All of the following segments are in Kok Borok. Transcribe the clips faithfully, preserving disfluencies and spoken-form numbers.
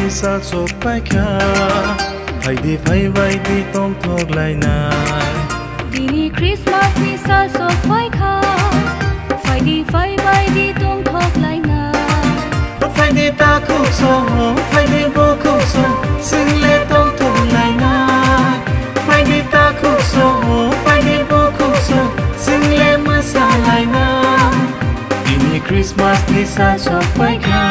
Sal sok paikha, phaidi phaibai di tongthok lainai. Tini Christmas ni sal sok paikha, phaidi phaibai di tongthok lainai. Phaidi takhuk song, phaidi bukhuk song, chwng le tongthok lainai. Phaidi takhuk song, phaidi bukhuk song, chwng le mwsa lainai. Tini Christmas ni sal sok paikha.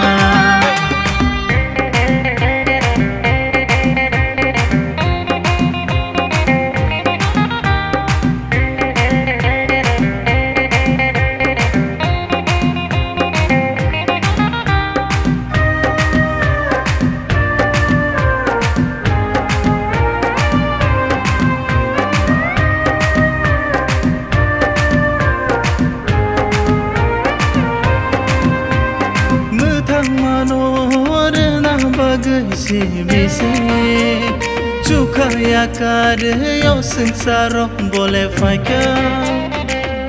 Mwthangmano rwna bagwi simi se chukha yakarwi o swngcharo bole phaikha.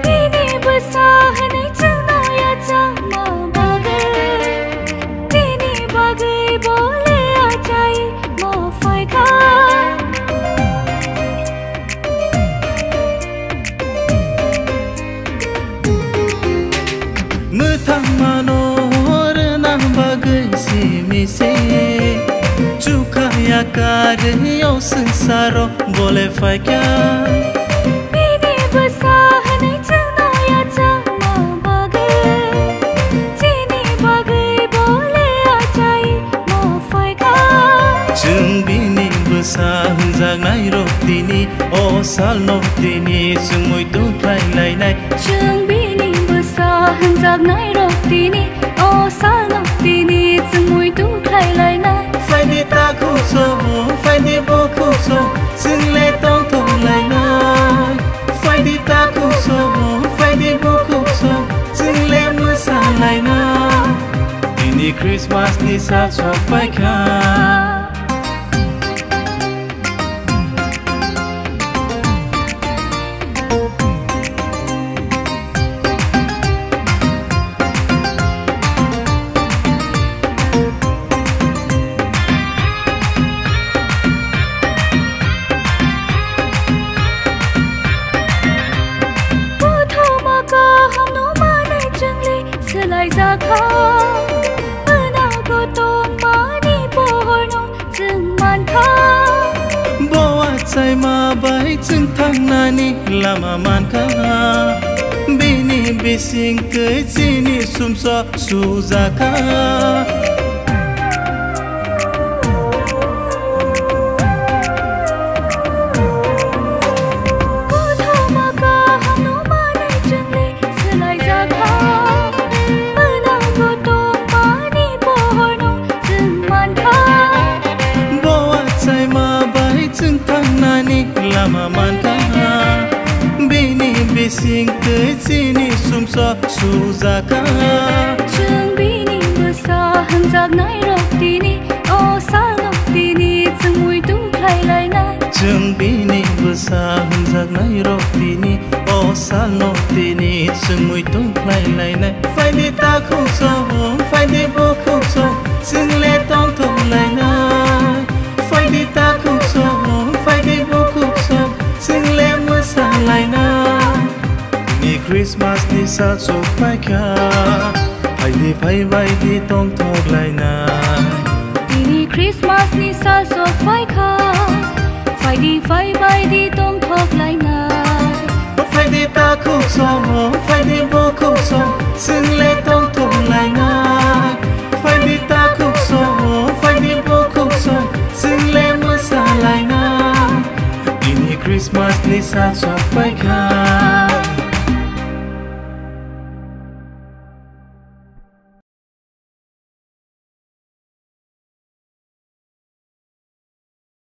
Bini bwsa hwnwi chwngno yachakma bagwi, bini bagwi bole achai mo phaikha. Mwthangmano rwna bagwi simi se chukha yakarwi o swngcharo bole phaikha. Bini bwsa hwnwi chwngno yachakma bagwi, chini bagwi bole achai mo phaikha. Chwng bini bwsa hwnjaknairok tini o salno tini chwng muitu khlai lainai. Chwng bini bwsa hwnjaknairok tini o salno tini chwng muitu khlai lainai. Phaidi takhuk song, phaidi bukhuk song, chwng le tongthok lainai. Phaidi takhuk song, phaidi bukhuk song, chwng le mwsa lainai. Tini Christmas ni sal sok paikha. Kothoma kahamno manwi chwngli swlaijakha. Hwna gotongmani pohorno chwng mankha. Bo achaima bai chwng thangnani lama mankha. Bini bisingtwi chini sumsok sujakha. Kothoma kahamno manwi chwngli swlaijakha. Hwna gotongmani pohorno chwng mankha. Bo achaima bai chwng thangnani lama mankha. Bini bisingtwi chini sumsok sujakha. Chwng bini bwsa hwnjaknairok tini o salno tini chwng muitu khlai lainai. Chwng bini bwsa hwnjaknairok tini o salno tini chwng muitu khlai lainai. Phaidi takhuk song, phaidi bukhuk song, chwng le tongthok lainai. Phaidi takhuk song, phaidi bukhuk song, chwng le mwsa lainai. Tini Christmas ni sal sok paikha, phaidi phaibai di tongthok lainai. Tini Christmas ni sal sok paikha, phaidi phaibai di tongthok lainai. Phaidi takhuk song, phaidi bukhuk song, chwng le tongthok lainai. Phaidi takhuk song, phaidi bukhuk song, chwng le mwsa lainai. Tini Christmas ni sal sok paikha.